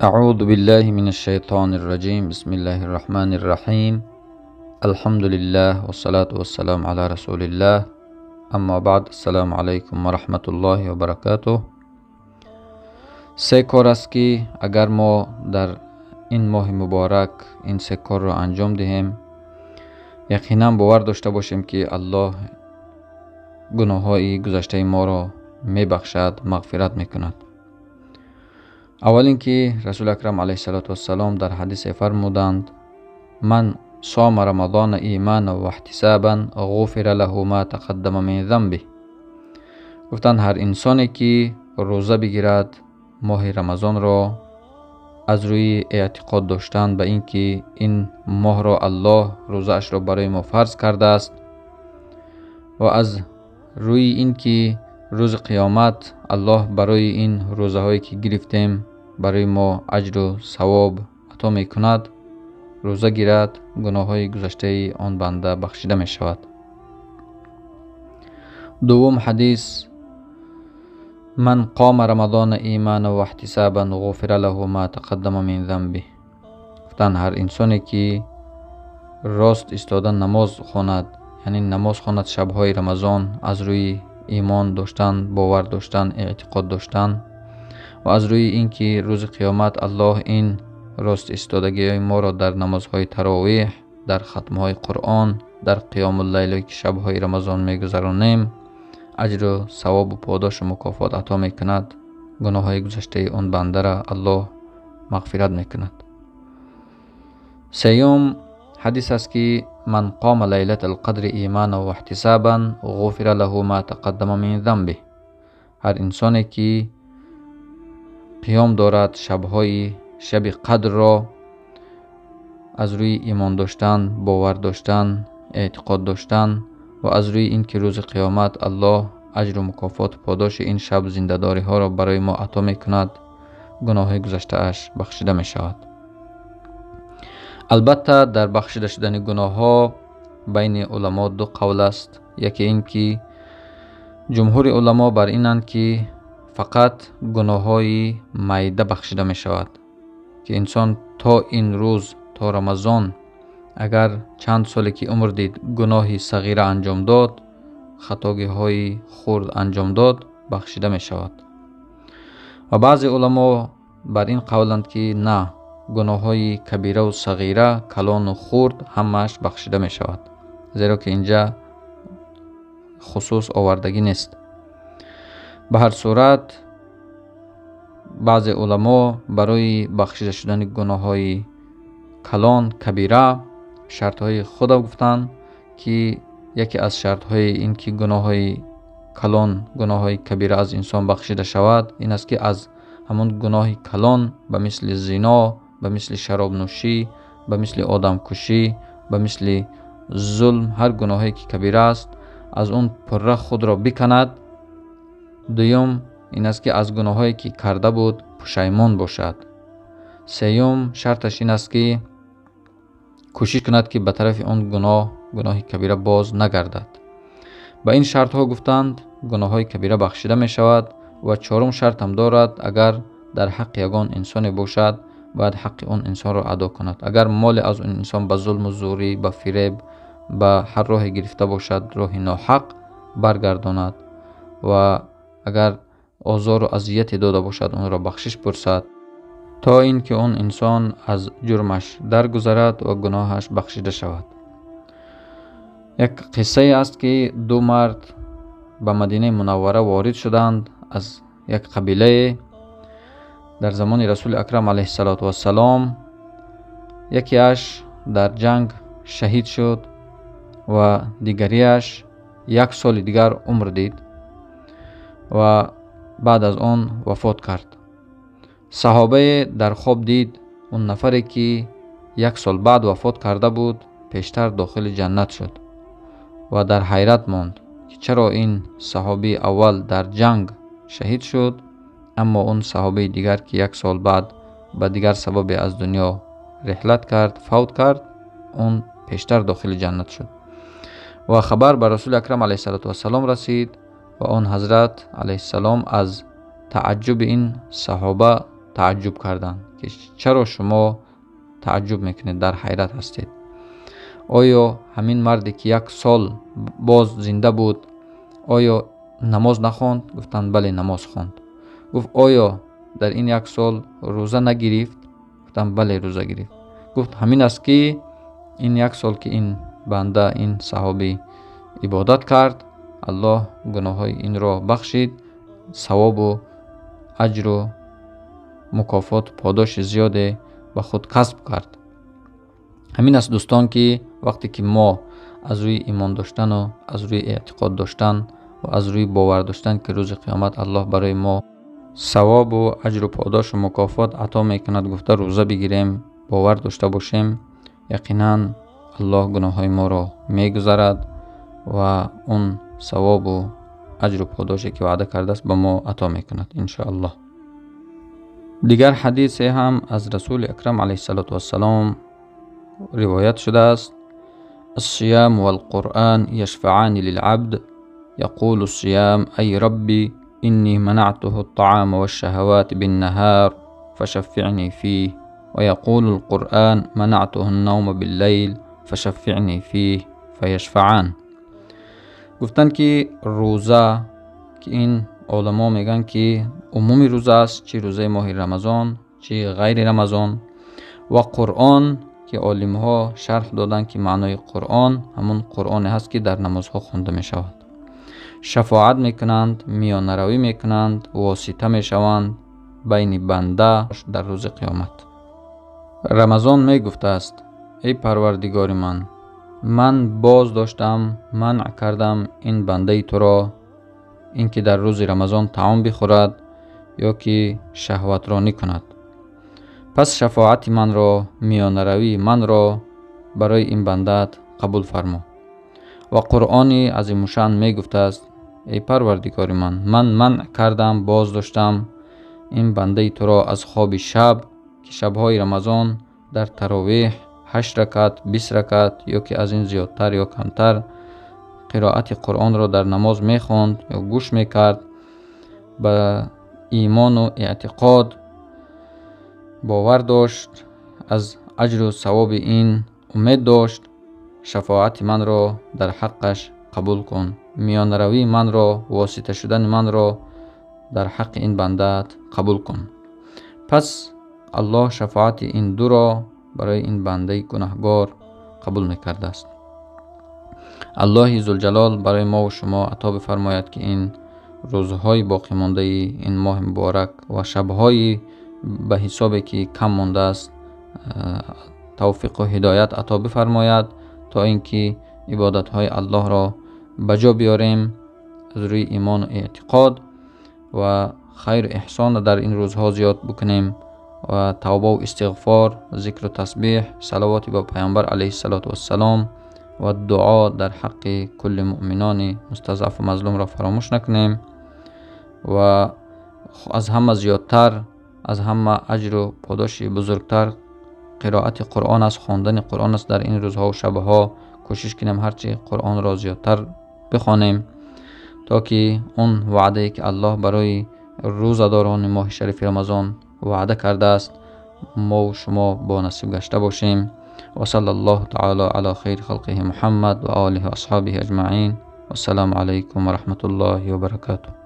أعوذ بالله من الشيطان الرجيم. بسم الله الرحمن الرحيم. الحمد لله والصلاة والسلام على رسول الله. أما بعد، السلام عليكم ورحمة الله وبركاته. Се кор аст, ки агар мо дар ин моҳи муборак ин се корро анҷом диҳем, яқинан бовар дошта бошем, ки Аллоҳ гуноҳҳои гузаштаи моро мебахшад, мағфират мекунад. Аввал ин ки Расули Акрам алайҳиссалоту вассалом дар ҳадисе фармуданд: «من صام رمضان إيمانا واحتسابا غفر له ما تقدم من ذنبه». Гуфтанд, ҳар инсоне ки рӯза бигирад моҳи Рамазонро аз рӯи эътиқод доштан ба ин ки ин моҳро Аллоҳ рӯзаашро барои мо фарз кардааст ва аз рӯи ин ки рӯзи қиёмат Аллоҳ барои ин рӯзаҳое ки гирифтем барои мо аҷру савоб ато мекунад, рӯза гирад, гуноҳҳои гузаштаи он банда бахшида мешавад. Дуввум ҳадис: «من قام رمضان إيمانا واحتسابا غفر له ما تقدم من ذنبه». Гуфтанд, ҳар инсоне ки рост истода намоз хонад, яъне намоз хонад шабҳои Рамазон аз рӯи имон доштан, бовар доштан, эътиқод доштан ва аз рӯи ин ки рӯзи қиёмат Аллоҳ ин рост истодагиҳои моро дар намозҳои таровеҳ, дар хатмҳои Қуръон, дар қиёмуллайле ки шабҳои Рамазон мегузаронем, аҷру савобу подошу мукофот ато мекунад, гуноҳҳои гузаштаи он бандара Аллоҳ мағфират мекунад. Сеюм ҳадис аст, ки «من قام ليلة القدر إيمانا واحتسابا غفر له ما تقدم من ذنبه». Ҳар инсоне ки қиём дорад шабҳои шаби қадрро аз рӯи имон доштан, бовар доштан, эътиқод доштан ва аз рӯи ин ки рӯзи қиёмат Аллоҳ аҷру мукофоту подоши ин шаб зиндадориҳоро барои мо ато мекунад, гуноҳҳои гузаштааш бахшида мешавад. Албатта, дар бахшида шудани гуноҳҳо байни уламо ду қавл аст. Яке ин ки ҷумҳури уламо бар инанд, ки фақат гуноҳҳои майда бахшида мешавад, ки инсон то ин рӯз, то Рамазон, агар чанд соле ки умр дид, гуноҳи сағира анҷом дод, хатогиҳои хурд анҷом дод, бахшида мешавад. Ва баъзе уламо бар ин қавланд, ки на, гуноҳҳои кабираву сағира, калону хурд ҳамааш бахшида мешавад, зеро ки инҷа хусус овардагӣ нест. Ба ҳар сурат, баъзе уламо барои бахшида шудани гуноҳҳои калон, кабира, шартҳои худа гуфтанд, ки яке аз шартҳои ин ки гуноҳҳои калон, гуноҳҳои кабира аз инсон бахшида шавад, ин аст, ки аз ҳамон гуноҳи калон, ба мисли зино, ба мисли шаробнӯшӣ, ба мисли одамкушӣ, ба мисли зулм, ҳар гуноҳе ки кабира аст, аз он пурра худро биканад. Дуюм ин аст, ки аз гуноҳҳое ки карда буд, пушаймон бошад. Сеюм шарташ ин аст, ки кӯшиш кунад, ки ба тарафи он гуноҳ, гуноҳи кабира, боз нагардад. Ба ин шартҳо, гуфтанд, гуноҳҳои кабира бахшида мешавад. Ва чорум шартам дорад: агар дар ҳаққи ягон инсоне бошад, бояд ҳаққи он инсонро адо кунад. Агар моле аз он инсон ба зулму зӯрӣ, ба фиреб, ба ҳар роҳе гирифта бошад, роҳи ноҳақ, баргардонад ва агар озору азияте дода бошад, онро бахшиш пурсад, то ин ки он инсон аз ҷурмаш даргузарад ва гуноҳаш бахшида шавад. Як қиссае аст, ки ду мард ба Мадинаи Мунаввара ворид шуданд аз як қабилае дар замони Расули Акрам алайҳиссалоту вассалом. Якеаш дар ҷанг шаҳид шуд ва дигариаш як соли дигар умр дид ва баъд аз он вафот кард. Саҳобае дар хоб дид, он нафаре ки як сол баъд вафот карда буд, пештар дохили ҷаннат шуд ва дар ҳайрат монд, ки чаро ин саҳобии аввал дар ҷанг шаҳид шуд, аммо он саҳобаи дигар, ки як сол баъд ба дигар сабабе аз дунё реҳлат кард, фавт кард, он пештар дохили ҷаннат шуд. Ва хабар ба Расули Акрам алайҳиссалоту вассалом расид ва он ҳазрат алайҳиссалом аз тааҷҷуби ин саҳоба тааҷҷуб карданд, ки чаро шумо тааҷҷуб мекунед, дар ҳайрат ҳастед? Оё ҳамин марде ки як сол боз зинда буд, оё намоз нахонд? Гуфтанд: бале, намоз хонд. Гуфт: оё дар ин як сол рӯза нагирифт? Гуфтанд: бале, рӯза гирифт. Гуфт: ҳамин аст ки ин як сол ки ин банда, ин саҳобӣ ибодат кард, Аллоҳ гуноҳҳои инро бахшид, савобу аҷру мукофот, подоши зиёде ба худ касб кард. Ҳамин аст, дӯстон, ки вақте ки мо аз рӯи имон доштану аз рӯи эътиқод доштан ва аз рӯи бовар доштан, ки рӯзи қиёмат Аллоҳ барои мо савобу аҷру подошу мукофот ато мекунад, гуфта рӯза бигирем, бовар дошта бошем, яқинан Аллоҳ гуноҳҳои моро мегузарад ва он савобу аҷру подоше ки ваъда кардааст, ба мо ато мекунад, иншоаллоҳ. Дигар ҳадисе ҳам аз Расули Акрам алайҳиссалоту вассалом ривоят шудааст: الصيام والقرآن يشفعان للعبد. يقول الصيام: أي ربي، إني منعته الطعام والشهوات بالنهار، فشفعني فيه. ويقول القرآن: منعته النوم بالليل، فشفعني فيه. فيشفعان. Гуфтанд ки рӯза, ки ин оламо мегӯянд, ки умуми рӯза аст, чӣ рӯзаи моҳи Рамазон, чӣ ғайри Рамазон, ва Қуръон, ки олимҳо шарҳ доданд, ки маънои Қуръон ҳамун Қуръоне ҳаст, ки дар намозҳо хонда мешавад, шафоат мекунанд, миёнаравӣ мекунанд, восита мешаванд байни банда дар рӯзи қиёмат. Рамазон мегуфтааст: эй Парвардигори ман, ман боз доштам, манъ кардам ин бандаи туро, ин ки дар рӯзи Рамазон таом бихӯрад ё ки шаҳватронӣ кунад. Пас шафоати манро, миёнаравии манро барои ин бандаат қабул фармо. Ва Қуръони азимушаън мегуфтааст: эй Парвардигори ман, ман манъ кардам, боз доштам ин бандаи туро аз хоби шаб, ки шабҳои Рамазон дар таровеҳ 8 ракат, 20 ракат ё ки аз ин зиёдтар ё камтар қироати Қуръонро дар намоз мехонд ё гӯш мекард, ба имону эътиқод бовар дошт, аз аҷру савоби ин умед дошт. Шафоати манро дар ҳаққаш қабул кун, миёнаравии манро, восита шудани манро дар ҳаққи ин бандаат қабул кун. Пас Аллоҳ шафоати ин дуро барои ин бандаи гунаҳгор қабул мекардааст. Аллоҳи Зулҷалол барои мову шумо ато бифармояд, ки ин рӯзҳои боқимондаи ин моҳи муборак ва шабҳои ба ҳисобе ки кам мондааст, тавфиқу ҳидоят ато бифармояд, то ин ки ибодатҳои Аллоҳро ба ҷо биёрем аз рӯи имону эътиқод ва хайру эҳсонро дар ин рӯзҳо зиёд бикунем ва тавбаву истиғфор, зикру тасбеҳ, салавоти ба Паёмбар алайҳиссалоту вассалом ва дуо дар ҳаққи кулли муъминони мустазъафу мазлумро фаромӯш накунем ва аз ҳама зиёдтар, аз ҳама аҷру подоши бузургтар қироати Қуръон аст, хондани Қуръон аст. Дар ин рӯзҳову шабҳо кӯшиш кунем, ҳарчи Қуръонро зиёдтар бихонем, то ки он ваъдае ки Аллоҳ барои рӯзадорони моҳи шарифи Рамазон ваъда кардааст, мову шумо бо насиб гашта бошем. وصلى الله تعالى على خير خلقه محمد وآله وأصحابه أجمعين، والسلام عليكم ورحمة الله وبركاته.